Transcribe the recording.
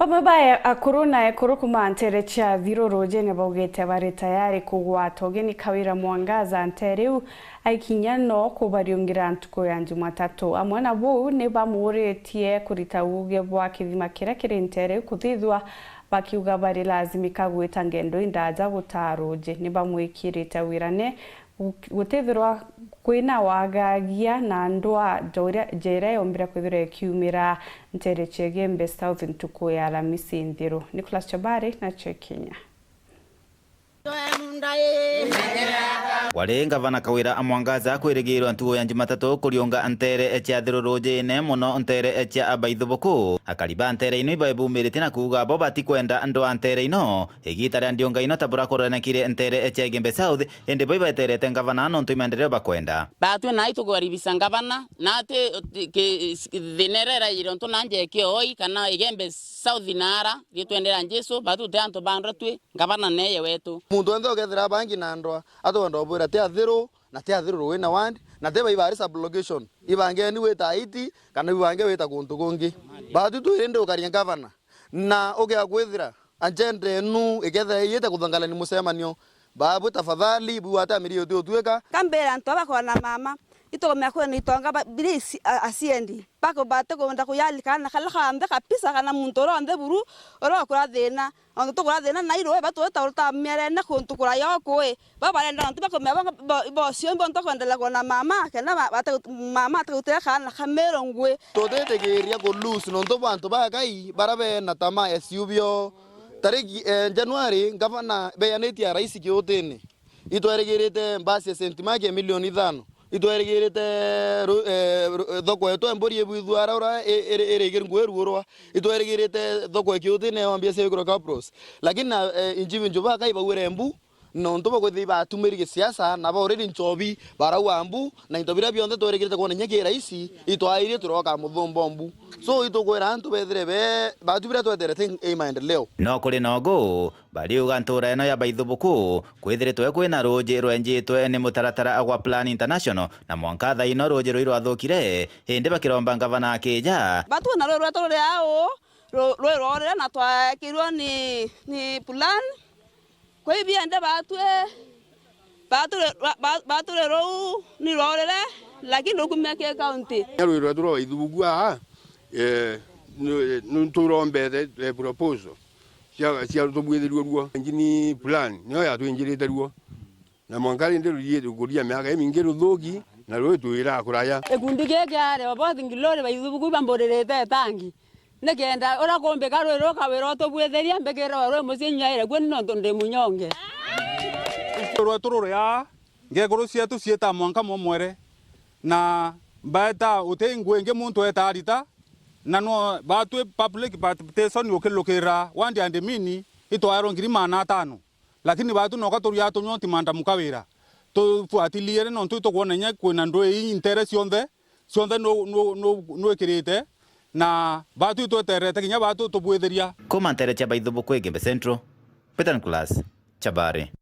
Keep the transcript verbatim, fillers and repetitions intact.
Bamwe ba akuru na ekuru kuma nteere cia Thiru Ruujine baugite bari tayari kugwata ugeni Kawira Mwangaza nteere iu aikinya no kubariungira ntuku ya Jumatatu. Amwe na buu ni bamuuritie kurita uuge bwa kithima kiria kiri nteere iu kuthithua, bakiuga bari lazimika gwita ngendo indaaja gutaa ruuji. Ni bamwikirite wirane gutithirwa kwina wagagia na ndwaa ja uria, ja iria yombire kwithirwa ikiumira nteere cia Igembe South ntuku ya Alamisi nthiru. Nicholas Chabari na Choi Kenya. Wari ngavana Kawira Mwangaza kwirigirwa ntuku ya Jumatatu kuriunga nteere cia Thiru Ruujine, mono nteere cia Abaithubuku. Akari ba nteere ino ibaibumiritie na kuuga bo batikwenda ndwaa nteere ino. Igiita ria ndiunga ino ta bura kuronekire nteere cia Igembe South, indi bo ibeterete ngavana nontu i maendeleo bakwenda. Batwi nai tukukaribisha ngavana, na ati, ki-, thina iria iraijire untu na nja ya Kioi kana Igembe South na ara, ritwendera Jesu, batwi tuti antu ba ndwaa twi, ngavana neye wetu. Muntu wonthe ukethira abangi na ndwaa, atukwenda ubwira ti Athiru, na ti Athiru Ruujine ward, na ti baiba ari sub-location. Ibangeni wita Haiti, kana ibange wita kuntu kungi. Batwi twiri ndi ukaria ngavana. Na ukia kwithira agenda enu ikethira iyite kuthangalani mucemanio, babwi tafadhali, bwigwate amirio uti utwika. Kambira antu aba bakona mama, itukumenya kwina itonga ba-, biri isi-, a-, asiendi. Bako batikwenda kuyali kana kala kanthe kabisa kana muntu uria onthe buru, uria ukura thina. Ontu tukura thina na irwe, batu ta uta mierene kuntu kuraya ukui. Bo barenda nontu bakumenya bo, bo, bocio bontu kwendelea kuona mama, kenda ma-, bate-, mama ategutira kana kamero ngui. Tutitikiria ku lose nontu bwa antu ba Ngai bara bena tamaa ya ciu bio. Tariki, eh, Januari, ngavana beanitie a rais kiutini. Itwerigirite mbasi ya Saint Mark ya milioni ithano. Itwerigirite ru-, eh, ru-, eh, thoko yetu ya Mburi ibwithua ara ura i-, iri, iri ngui ruurwa. Itwerigirite thoko ya kiutini ya mbia cia iguru Kapros. Lakini na, eh, injibi njuba Ngai bauire mbu, nontu bakwithirwa ibatumiri gisiasa, na bauriri nchobi, barauga mbu, na into biria bionthe twerigirite kwona inya ki raisi, itwairie turoka muthumba mbu. So, itukwira antu bethire be, batu biria tweterete i maendeleo. No kuri nogu, bariuga ntuura ino ya Baithubuku kwithiritwe kwina ruuji rwenjitwe ni mutaratara gwa Plan International, na mwanka thaa ino ruuji rui rwathukire, indi bakiromba ngavana akija. Batu na rui rwetu ruri au, ru-, rui rwaurire na twaekirwe ni, ni plan. Kwa hivyo ende batwi, batwi, ba-, ba-, batwi ruu ni rwaurire, lakini rukumia ki county. Rui rwetu rwa Baithubuku aa, eh, nu-, nu-, turombete, eh, proposal cia, cia tubwithirue ruo. Engine plan, niyo yatwinjirite ruo. Na mwanka rindi ruthii kuria miaka imingi ruthuki, na rui twira kuraya. Gikundi giki aria Oboth Ngilori Baithubuku bamburirite itangi. Nikenda uria kumbika rui ruka wira utubwithiria, mbikirwa rui mucii nyaire kuo ni nontu ndi munyonge. Rwetu ruria, ngekuru cietu ciita mwanka momwere, na mbaeta uti ngui ingi muntu eeta arita, na no batwi public participation ukilukirira wandi and mini itwaerwa ngiri maana atano. Lakini batu noka turia tunywa timanda mukawira. Tufuatiliere nontu itukwona inya kwina ndui ii ntere cionthe, cionthe nu-, nu-, nu-, nwikirite, na batu itweterete kinya batu tubwithiria. Kuma ntere cia Baithubuku Igembe Central, Peter Nicholas, Chabari.